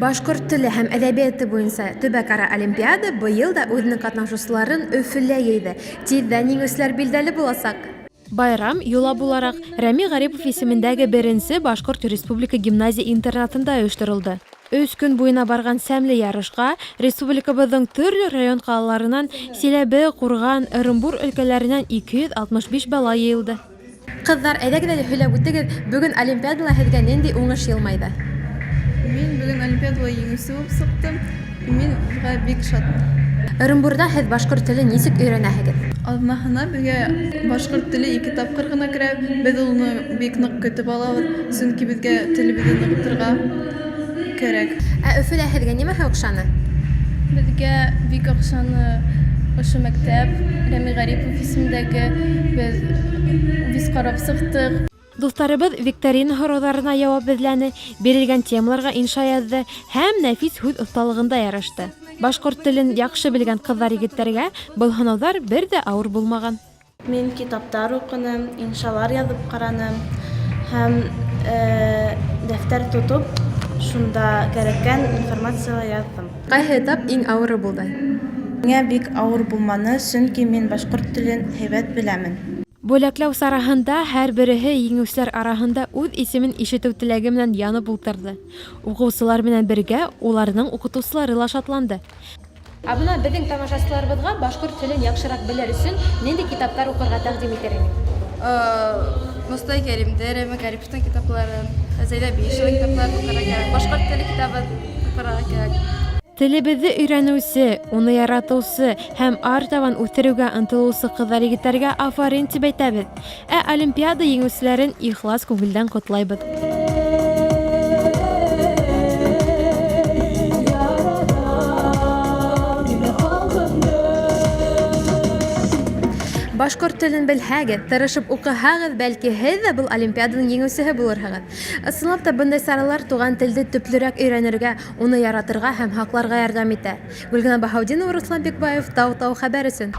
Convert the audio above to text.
Башҡорт теле һәм әҙәбиәте буйынса төбәк-ара олимпиада быйыл да үҙенең ҡатнашыусыларын Өфөлә йыйҙы. Тиҙҙән еңеүселәр билдәле буласаҡ. Байрам, йола булараҡ, Рәми Ғарипов исемендәге беренсе башҡорт республика гимназия-интернатында ойошторолдо. Өс көн буйына барған сәмле ярышҡа республикабыҙҙың төрлө район-ҡалаларынан, Силәбе, Ҡурған, Ырымбур өлкәләренән 265 бала йыйылды. Ҡыҙҙар, әйҙәгеҙ әле һөйләп үтегеҙ, бөгөн олимпиадала һеҙгә нинди уңыш йылмайҙы? Мин бөгөн олимпиадала еңеүсе булып сыҡтым. Мин быға бик шатмын. Ырымбурҙа һеҙ башҡорт телен нисек өйрәнәһегеҙ? Аҙнаһына беҙгә башҡорт теле ике тапҡыр ғына керә. Беҙ уны бик ныҡ көтөп алабыҙ, сөнки беҙгә телебеҙҙе нығытырға кәрәк. Ә Өфөлә һеҙгә нимәһе оҡшаны? Беҙгә бик оҡшаны ошо мәктәп, Рәми Ғарипов исемендәге, беҙ бик ҡарап сыҡтыҡ. Дуҫтарыбыҙ викторина һорауҙарына яуап эҙләне, бирелгән темаларға инша яҙҙы һәм нәфис һүҙ оҫталығында ярышты. Башҡорт телен яҡшы белгән ҡыҙҙар-егеттәргә был һынауҙар бер ҙә ауыр булмаған. Мин китаптар уҡыным, иншалар яҙып ҡараным һәм дәфтәр тотоп, шунда кәрәккән информацияла яҙҙым. Ҡайһы этап иң ауыры булды? Миңә бик ауыр булманы, сөнки мин башҡорт телен һәйбәт беләмен. Бүләкләү сараһында һәр береһе еңеүселәр араһында үҙ исемен ишетеү теләге менән янып ултырҙы. Уҡыусылар менән бергә уларҙың уҡытыусылары ла шатланды. Ә бына беҙҙең тамашасыларыбыҙға башҡорт телен яҡшыраҡ белер өсөн ниндәй китаптар уҡырға тәҡдим итер инең? Мостай Кәримде, Рәми Ғариповтың китапларын, Зәйнәб Биишеваның китапларын уҡырға кәрәк, башҡорт теле китабын уҡырға кәрәк. Телебеҙҙе өйрәнеүсе, уны яратыусы һәм артабан үҫтереүгә ынтылыусы ҡыҙҙар-егеттәргә афарин тип әйтәбеҙ. Ә олимпиада еңеүселәрен ихлас күңелдән ҡотлайбыҙ. Башҡорт телен белһәгеҙ, тырышып уҡыһағыҙ, бәлки һеҙ ҙә был олимпиаданың еңеүсеһе булырһығыҙ. Ысынлап та бындай саралар туған телде төплөрәк өйрәнергә, уны яратырға һәм һаҡларға ярҙам итә. Гөлгенә Баһаутдинова, Руслан Бикбаев, Тау-Тау хәбәр өсөн.